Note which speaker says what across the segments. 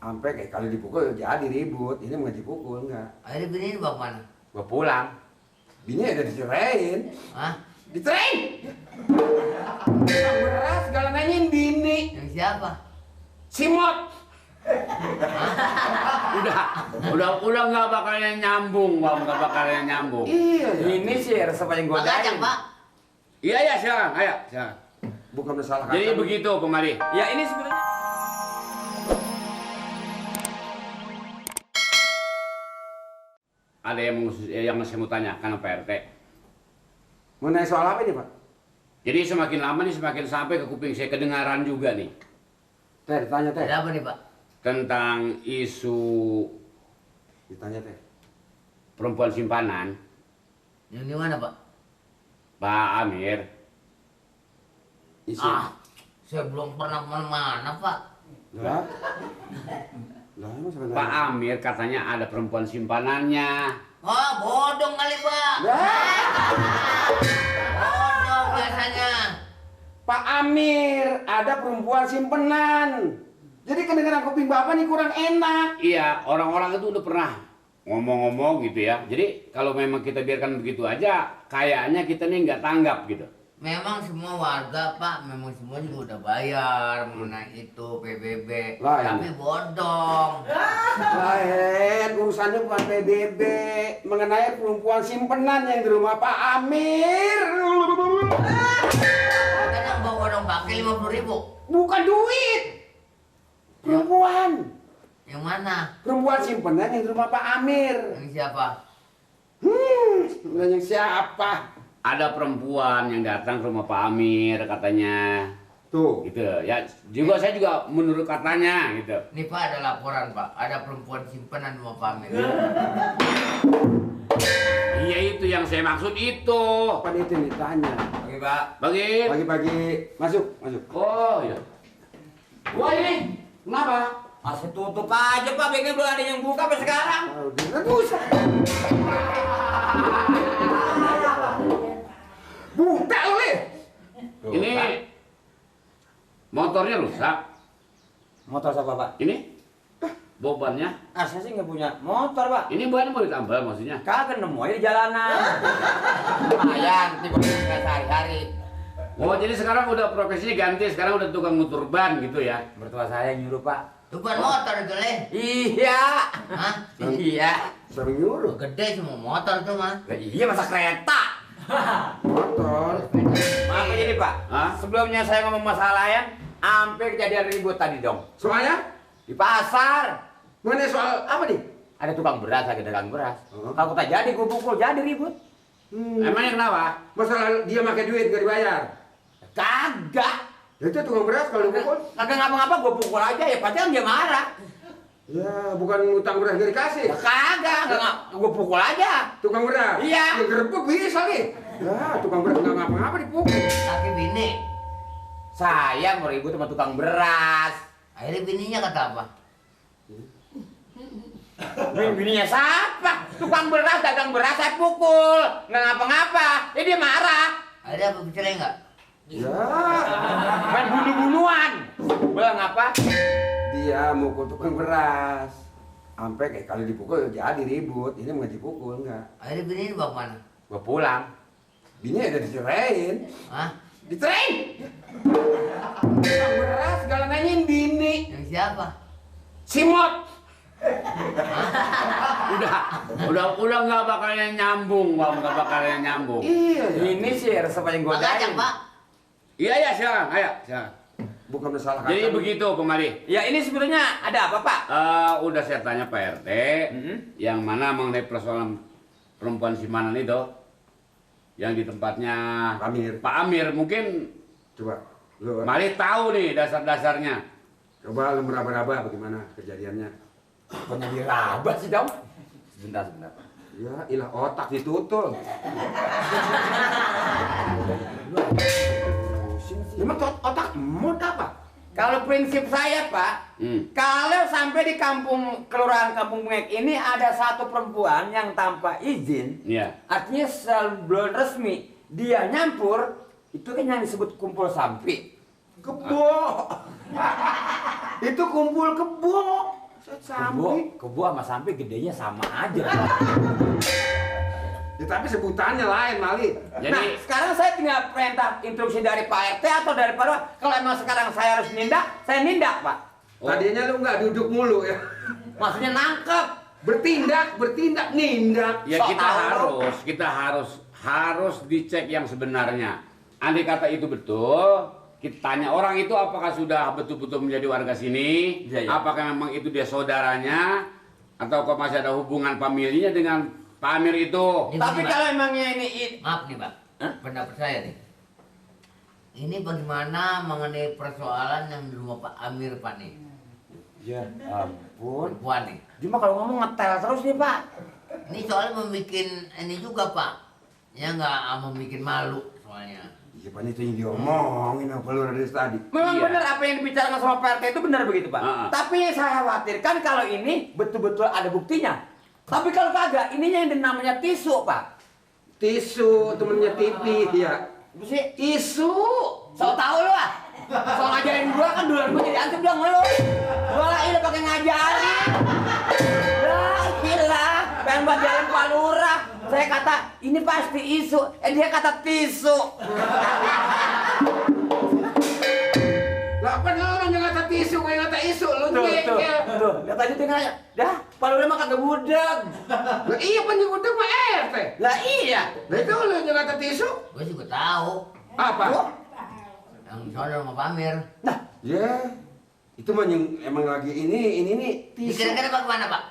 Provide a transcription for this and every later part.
Speaker 1: Sampai kayak kali dipukul jadi ribut. Ini mau dipukul enggak?
Speaker 2: Akhirnya bini ini bawa mana?
Speaker 1: Gua pulang. Bini udah diceraiin.
Speaker 2: Hah?
Speaker 1: Diceraiin. Tukang beras segala nanyain bini.
Speaker 2: Yang siapa?
Speaker 1: Simot.
Speaker 3: Udah nggak bakalan nyambung, Bang, nggak bakalan nyambung.
Speaker 1: Iya.
Speaker 4: Ini sih resep paling
Speaker 2: Pak
Speaker 4: godain.
Speaker 2: Kacang, Pak.
Speaker 3: Iya ya, silakan, ayo, silakan.
Speaker 1: Bukan masalah
Speaker 3: Jadi
Speaker 1: kacang.
Speaker 3: begitu kemari.
Speaker 4: Ya ini sebenarnya
Speaker 3: Ada yang saya mau tanyakan Pak RT.
Speaker 1: Mengenai soal apa ini, Pak?
Speaker 3: Jadi semakin lama nih semakin sampai ke kuping saya kedengaran juga nih
Speaker 1: Teh, ditanya Teh.
Speaker 2: Ada apa nih, Pak?
Speaker 3: tentang isu
Speaker 1: Ditanya Teh.
Speaker 3: perempuan simpanan
Speaker 2: Yang di mana, Pak?
Speaker 3: Pak Amir.
Speaker 1: Isu.
Speaker 2: Saya belum pernah kemana-mana, Pak.
Speaker 1: Lah. Lah, emang sebenarnya.
Speaker 3: Pak Amir katanya ada perempuan simpanannya.
Speaker 2: Oh, bodong kali, Pak. Bodong biasanya.
Speaker 1: Pak Amir, ada perempuan simpenan. Jadi kedengaran kuping Bapak nih kurang enak.
Speaker 3: Iya, orang-orang itu udah pernah ngomong-ngomong gitu ya. Jadi kalau memang kita biarkan begitu aja, kayaknya kita nih nggak tanggap gitu.
Speaker 2: Memang semua warga, Pak, memang semua juga udah bayar mengenai itu PBB.
Speaker 1: Lah,
Speaker 2: Tapi bodong.
Speaker 1: Lain, urusannya bukan PBB. Mengenai perempuan simpenan yang di rumah Pak Amir.
Speaker 2: Kan yang bawa bodong pakai 50.000.
Speaker 1: Bukan duit. Perempuan.
Speaker 2: Yang mana?
Speaker 1: Perempuan simpenan yang di rumah Pak Amir.
Speaker 2: Yang siapa?
Speaker 1: Yang siapa?
Speaker 3: Ada perempuan yang datang ke rumah Pak Amir katanya.
Speaker 1: Tuh.
Speaker 3: Gitu ya. Saya juga menurut katanya gitu.
Speaker 2: Nih, Pak, ada laporan, Pak. Ada perempuan simpanan mau pamer.
Speaker 3: Iya itu yang saya maksud itu.
Speaker 1: Apa itu yang ditanya?
Speaker 4: Oke, Pak.
Speaker 3: Bagi.
Speaker 1: Pagi-pagi masuk, masuk.
Speaker 3: Oh iya.
Speaker 1: Wah ini, kenapa?
Speaker 4: Masih tutup aja, Pak. Bengkel belum ada yang buka sampai sekarang.
Speaker 1: Oh, direbus. Buka oleh.
Speaker 3: Ini motornya rusak.
Speaker 4: Motor siapa, Pak?
Speaker 3: Ini bebannya.
Speaker 4: Saya sih nggak punya motor, Pak.
Speaker 3: Ini bukan mau ditambal maksudnya.
Speaker 4: Kagak nemu aja di jalanan. Lumayan, tiba-tiba sehari-hari.
Speaker 3: Oh jadi sekarang udah profesinya ganti. Sekarang udah tukang ngutur ban gitu ya.
Speaker 4: Mertua saya yang nyuruh, Pak.
Speaker 2: Itu bukan motor itu, Le.
Speaker 4: Iya.
Speaker 2: Hah?
Speaker 4: Iya.
Speaker 1: Siapa yang nyuruh?
Speaker 2: Gede semua motor tuh, Mas.
Speaker 4: Lah iya masa kereta.
Speaker 1: Motor.
Speaker 4: Maaf ini, Pak.
Speaker 3: Hah?
Speaker 4: Sebelumnya saya ngomong masalah lain, hampir kejadian ribut tadi dong.
Speaker 1: Soalnya?
Speaker 4: Di pasar.
Speaker 1: Mengenai soal apa nih?
Speaker 4: Ada tukang beras, lagi dagang beras.
Speaker 1: Oh.
Speaker 4: Kalau tak jadi, gue pukul, jadi ribut.
Speaker 3: Emangnya kenapa?
Speaker 1: Masalah dia pakai duit gak dibayar.
Speaker 4: Kagak.
Speaker 1: Ya itu tukang beras kalau dipukul.
Speaker 4: Kagak ngapa-ngapa, gue pukul aja ya. Pasti kan dia marah.
Speaker 1: Ya bukan utang beras gak dikasih.
Speaker 4: Ya kagak, gue pukul aja.
Speaker 1: Tukang beras.
Speaker 4: Iya.
Speaker 1: Ya gerbek bisa nih. Ya tukang beras nggak ngapa-ngapa dipukul.
Speaker 2: Laki bini.
Speaker 4: Saya mau ribut sama tukang beras.
Speaker 2: Akhirnya bininya kata apa?
Speaker 4: Bininya siapa? Tukang beras, dagang beras, saya pukul. Nggak ngapa-ngapa. Dia marah.
Speaker 2: Ada apa bercerai nggak?
Speaker 1: Ya
Speaker 4: Main bunuh-bunuhan. Bilang apa?
Speaker 1: dia mukul tukang beras. Sampai kayak kali dipukul jadi ribut. Ini mau dipukul enggak?
Speaker 2: Akhirnya bini ini bawa mana?
Speaker 4: Gue pulang.
Speaker 1: Bini udah diceraiin.
Speaker 2: Hah?
Speaker 1: Diceraiin. Tukang beras segala nanyain bini.
Speaker 2: Yang siapa?
Speaker 1: Simot.
Speaker 3: Udah nggak bakalan nyambung, Bang, nggak bakalan nyambung.
Speaker 1: Iya ya.
Speaker 4: Ini sih resep paling
Speaker 2: Pak Kacang,
Speaker 4: godain.
Speaker 2: Pak.
Speaker 3: Iya ya, silakan, ayo, silakan.
Speaker 1: Bukan masalah
Speaker 3: Jadi
Speaker 1: kacang.
Speaker 3: begitu kemari.
Speaker 4: Ya ini sebenarnya ada apa, Pak?
Speaker 3: Udah saya tanya Pak RT, yang mana mengenai persoalan perempuan simpanan itu, yang di tempatnya
Speaker 1: Amir.
Speaker 3: Pak Amir, mungkin
Speaker 1: Coba lu
Speaker 3: Mari tahu nih dasar-dasarnya.
Speaker 1: coba lu meraba-raba bagaimana kejadiannya.
Speaker 4: Pokoknya diraba sih dong. Sebentar.
Speaker 1: Ya ilah otak ditutul. Emang otak emot apa?
Speaker 4: Kalau prinsip saya, Pak, kalau sampai di kelurahan Kampung Bungek ini ada satu perempuan yang tanpa izin,
Speaker 3: Iya.
Speaker 4: artinya sebelum resmi dia nyampur, itu kan yang disebut kumpul sampi.
Speaker 1: Kebo. Itu kumpul kebo. Sampai.
Speaker 4: Kebo sama sampai gedenya sama aja.
Speaker 1: Ya, tapi sebutannya lain Mali.
Speaker 3: Jadi
Speaker 4: Nah, sekarang saya tinggal perintah instruksi dari Pak RT atau dari Pak Lurah. Kalau emang sekarang saya harus nindak, saya nindak, Pak.
Speaker 1: Tadinya lu nggak duduk mulu ya.
Speaker 4: Maksudnya nangkep.
Speaker 1: Bertindak, nindak.
Speaker 3: ya
Speaker 4: Sok
Speaker 3: kita
Speaker 4: tahu.
Speaker 3: harus dicek yang sebenarnya. Andai kata itu betul, kita tanya orang itu apakah sudah betul-betul menjadi warga sini,
Speaker 4: Iya, iya.
Speaker 3: apakah memang itu dia saudaranya, atau kok masih ada hubungan familinya dengan Pak Amir itu.
Speaker 2: Ini
Speaker 4: Tapi
Speaker 2: begini, Pak.
Speaker 4: kalau emangnya ini
Speaker 2: Maaf nih Pak,
Speaker 4: Hah?
Speaker 2: pendapat saya nih. Ini bagaimana mengenai persoalan yang di rumah Pak Amir Pak nih?
Speaker 4: ya ampun.
Speaker 2: Perempuan nih.
Speaker 4: Cuma kalau ngomong ngetel terus nih, Pak.
Speaker 2: Ini soalnya membuat ini juga Pak. Ya nggak membuat malu soalnya.
Speaker 1: Iya Pak, itu yang diomongin apa lu dari tadi.
Speaker 4: Memang
Speaker 3: Iya.
Speaker 4: benar apa yang dibicarakan sama Pak RT itu benar begitu, Pak. Tapi yang saya khawatirkan kalau ini betul-betul ada buktinya. Tapi kalau kagak, ininya yang namanya tisu, Pak.
Speaker 1: Tisu, temennya TV ya.
Speaker 4: Apa sih?
Speaker 1: Tisu.
Speaker 4: So tau lu ah. So ngajarin gua kan duluan gua jadi ansip dong lu. Gua lah ini pakai ngajarin. Lah gila, pengen buat jalan Pak Lurah. Saya kata ini pasti isu, dia kata tisu.
Speaker 1: Lah kan lu yang kata tisu, gue yang kata isu, lu ngeyel.
Speaker 4: Tuh, lihat aja tinggalnya. Dah, Pak Lurah mah kagak budeg.
Speaker 1: Lah iya penyebutnya mah RT.
Speaker 4: Lah iya.
Speaker 1: Lah itu lu yang kata tisu.
Speaker 2: Gue juga tahu.
Speaker 1: Apa?
Speaker 2: Yang soal rumah Pak Amir.
Speaker 4: Nah,
Speaker 1: Ya, itu mah yang emang lagi ini nih
Speaker 2: Ini
Speaker 1: tisu.
Speaker 2: kira-kira bagaimana Pak?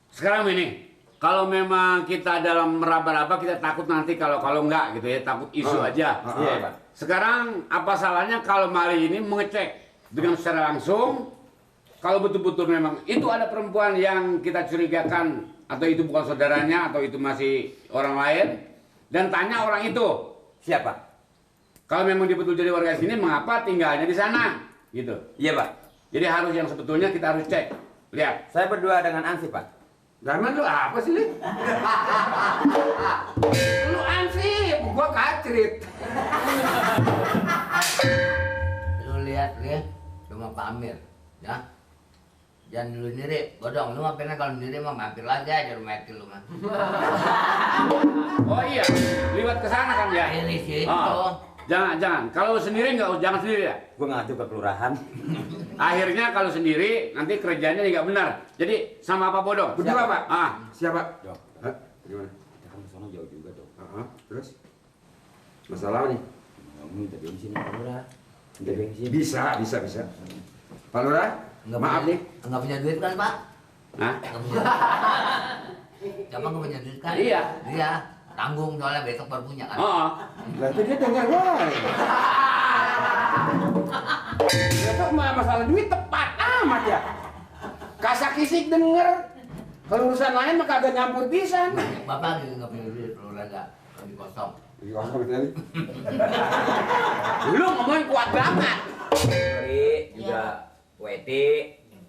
Speaker 3: Sekarang ini, kalau memang kita dalam meraba-raba kita takut nanti kalau enggak gitu ya, takut isu aja.
Speaker 1: Iya,
Speaker 4: Pak.
Speaker 3: Sekarang apa salahnya kalau Mali ini mengecek dengan secara langsung kalau betul-betul memang itu ada perempuan yang kita curigakan atau itu bukan saudaranya atau itu masih orang lain dan tanya orang itu.
Speaker 4: siapa?
Speaker 3: Kalau memang dia betul jadi warga sini, mengapa tinggalnya di sana? Gitu.
Speaker 4: Iya, Pak.
Speaker 3: Jadi harus yang sebetulnya kita harus cek. Lihat.
Speaker 4: Saya berdua dengan Ansip, Pak.
Speaker 1: Zaman lu apa sih, Li? Lu ansip, gua kacrit.
Speaker 2: Lu lihat rumah Pak Amir, ya. Jangan dulu niri, godong. Lu ngapain kalau niri mah mampir lagi aja rumah itu lu mah.
Speaker 3: Oh iya, liwat ke sana kan ya?
Speaker 2: Ini situ.
Speaker 3: Jangan. Kalau sendiri jangan sendiri ya.
Speaker 4: Gue ngadu ke kelurahan.
Speaker 3: Akhirnya kalau sendiri nanti kerjanya nggak benar. Jadi sama apa bodoh?
Speaker 1: Berdua, Pak. Siapa?
Speaker 4: Dok.
Speaker 1: Hah? Gimana?
Speaker 4: Ya kan sono jauh juga, Dok.
Speaker 1: Terus? Masalah nih?
Speaker 4: Minta bensin Pak Lurah. Minta bensin.
Speaker 1: Bisa. Pak Lurah? Maaf nih.
Speaker 2: Enggak punya duit kan, Pak?
Speaker 3: Hah?
Speaker 2: Enggak punya. Siapa enggak punya duit kan?
Speaker 3: Iya.
Speaker 2: Iya. Tanggung soalnya besok baru punya kan.
Speaker 3: Oh.
Speaker 1: Lah itu dia dengar wae. Itu masalah duit tepat amat ya. Kasak kisik denger. Kalau urusan lain mah kagak nyampur pisan.
Speaker 2: Bapak juga enggak punya duit, lu raga lagi kosong.
Speaker 4: Lu ngomongin kuat banget. Sorry, juga WT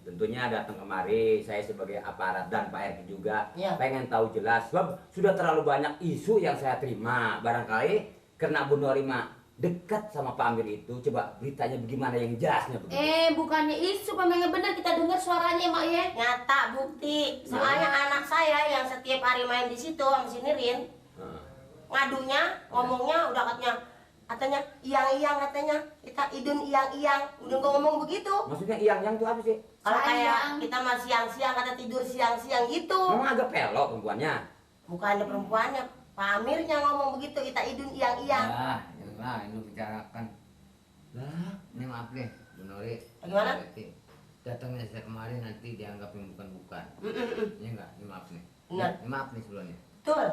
Speaker 4: tentunya datang kemari. Saya sebagai aparat dan Pak RT juga pengen tahu jelas sebab sudah terlalu banyak isu yang saya terima. Barangkali karena Bu Norima dekat sama Pak Amir itu, coba beritanya bagaimana yang jelasnya begitu.
Speaker 5: Bukannya isu, memang benar kita dengar suaranya Mak ya. Nyata bukti. Soalnya anak saya yang setiap hari main di situ sama si Nirin, ngadunya, ngomongnya udah katanya iyang-iyang katanya kita idun iyang-iyang, udah ngomong begitu.
Speaker 4: Maksudnya iyang-yang itu apa sih?
Speaker 5: Kalau kayak Sayang. kita mah siang-siang kata tidur siang-siang gitu.
Speaker 4: Memang agak pelok perempuannya.
Speaker 5: Bukan ada perempuannya, Pak Amirnya ngomong begitu kita idun iyang-iyang.
Speaker 2: Ya, ini bicarakan.
Speaker 4: Lah,
Speaker 2: Ini maaf deh, Bu Nori.
Speaker 5: Bagaimana?
Speaker 2: Datangnya saya kemarin nanti dianggap yang bukan-bukan. Ini enggak, ini maaf nih.
Speaker 5: Benar.
Speaker 2: Ini maaf nih sebelumnya.
Speaker 5: Betul.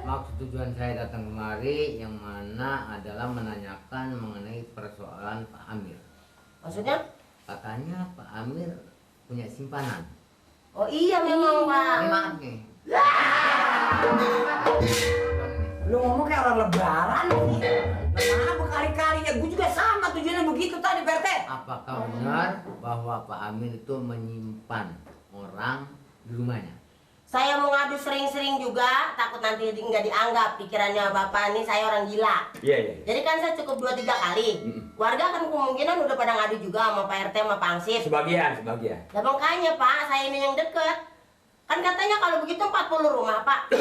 Speaker 2: Maksud tujuan saya datang kemari yang mana adalah menanyakan mengenai persoalan Pak Amir.
Speaker 5: Maksudnya?
Speaker 2: Katanya Pak Amir punya simpanan.
Speaker 5: Oh iya memang Pak.
Speaker 2: Ini maaf nih.
Speaker 4: lu ngomong kayak orang lebaran nih. Nah, berkali-kalinya gue juga sama tujuannya begitu tadi, Pak RT.
Speaker 2: Apakah benar bahwa Pak Amir itu menyimpan orang di rumahnya?
Speaker 5: Saya mau ngadu sering-sering juga, takut nanti nggak dianggap pikirannya bapak nih saya orang gila.
Speaker 4: Iya, iya.
Speaker 5: Jadi kan saya cukup 2-3 kali. Warga kan kemungkinan udah pada ngadu juga sama Pak RT sama Pak Ansip.
Speaker 4: Sebagian.
Speaker 5: Ya makanya Pak, saya ini yang deket. Kan katanya kalau begitu 40 rumah Pak.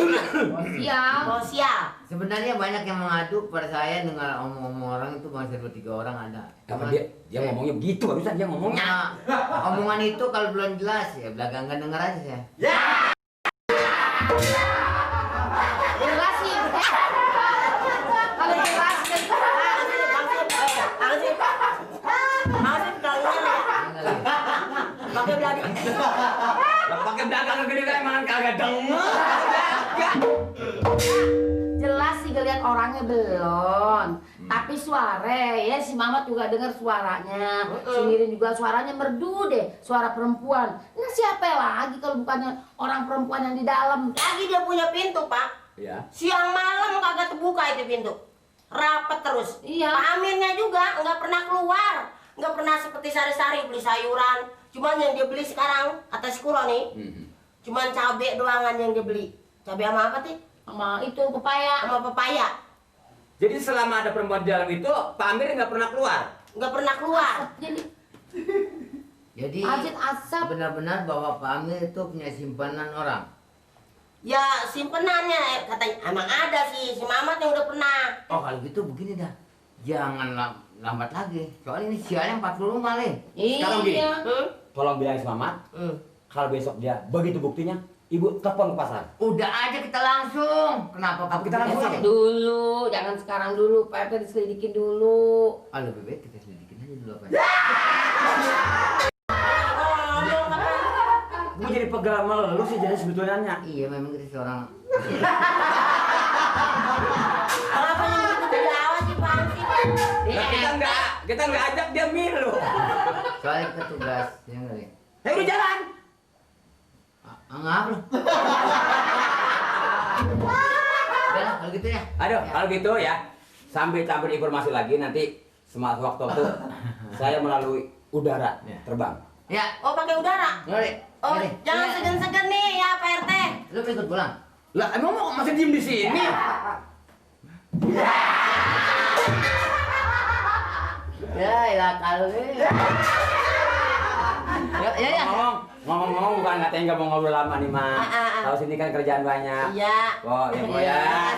Speaker 5: Sosial.
Speaker 2: Sebenarnya banyak yang mengadu pada saya dengan omong-omong orang itu masih 2-3 orang ada.
Speaker 4: Apa dia ngomongnya begitu barusan dia ngomongnya.
Speaker 2: Nah, omongan itu kalau belum jelas ya belakangan denger aja saya.
Speaker 5: Jelas sih. Kalau jelas kan Ansip pakai beladi.
Speaker 4: Pakai belakang gede kan emang kagak denger.
Speaker 6: Jelas sih ngeliat orangnya belum. Tapi suara ya si Mamat juga dengar suaranya. Si Nirin juga suaranya merdu deh, suara perempuan. Nah siapa lagi kalau bukannya orang perempuan yang di dalam?
Speaker 5: Lagi dia punya pintu, Pak.
Speaker 4: Iya.
Speaker 5: Siang malam kagak terbuka itu pintu. Rapet terus.
Speaker 6: Iya.
Speaker 5: Pak Amirnya juga nggak pernah keluar. Nggak pernah seperti sari-sari beli sayuran. Cuman yang dia beli sekarang, kata si Kuro nih, cuman cabai doangan yang dia beli. Cabai sama apa sih?
Speaker 6: Sama itu pepaya.
Speaker 5: Sama pepaya.
Speaker 4: Jadi selama ada perempuan di dalam itu, Pak Amir nggak pernah keluar.
Speaker 5: Nggak pernah keluar.
Speaker 2: Jadi
Speaker 6: Ajit asap.
Speaker 2: benar-benar bahwa Pak Amir itu punya simpanan orang.
Speaker 5: Ya simpenannya katanya emang ada sih si Mamat yang udah pernah.
Speaker 2: Oh kalau gitu begini dah, jangan lambat lagi. Soalnya ini sialnya 40 rumah nih.
Speaker 4: Sekarang gini,
Speaker 6: Iya.
Speaker 4: tolong bilang sama Mamat, kalau besok dia begitu buktinya, Ibu telepon ke pasar.
Speaker 2: Udah aja kita langsung. Kenapa
Speaker 4: Apa kita langsung aja?
Speaker 6: Dulu, jangan sekarang dulu. Pak RT diselidikin dulu.
Speaker 2: Ah lebih baik kita selidikin aja dulu apa.
Speaker 4: Gue jadi pegal sama lu sih jadi sebetulnya.
Speaker 2: Iya memang kita seorang.
Speaker 5: Kenapa yang gitu dijawab sih Pak Ansip?
Speaker 4: Nah, kita nggak ajak dia milu.
Speaker 2: Soalnya kita tugas, ya nggak ya?
Speaker 4: Ayo udah jalan.
Speaker 2: Ngap lu. Udah lah kalau gitu ya.
Speaker 4: Aduh, kalau gitu ya, sambil campur informasi lagi nanti waktu itu saya melalui udara terbang.
Speaker 2: Ya.
Speaker 5: Oh pakai udara?
Speaker 2: Ngeri.
Speaker 5: Oh jangan segan-segan nih ya Pak RT.
Speaker 2: Lu ikut pulang.
Speaker 4: Lah emang mau masih diem di sini?
Speaker 2: Ya kalau ya.
Speaker 4: Ngomong-ngomong bukan katanya nggak mau ngobrol lama nih, Ma. Tahu sini kan kerjaan banyak.
Speaker 5: Iya.
Speaker 4: Oh, ya, ya.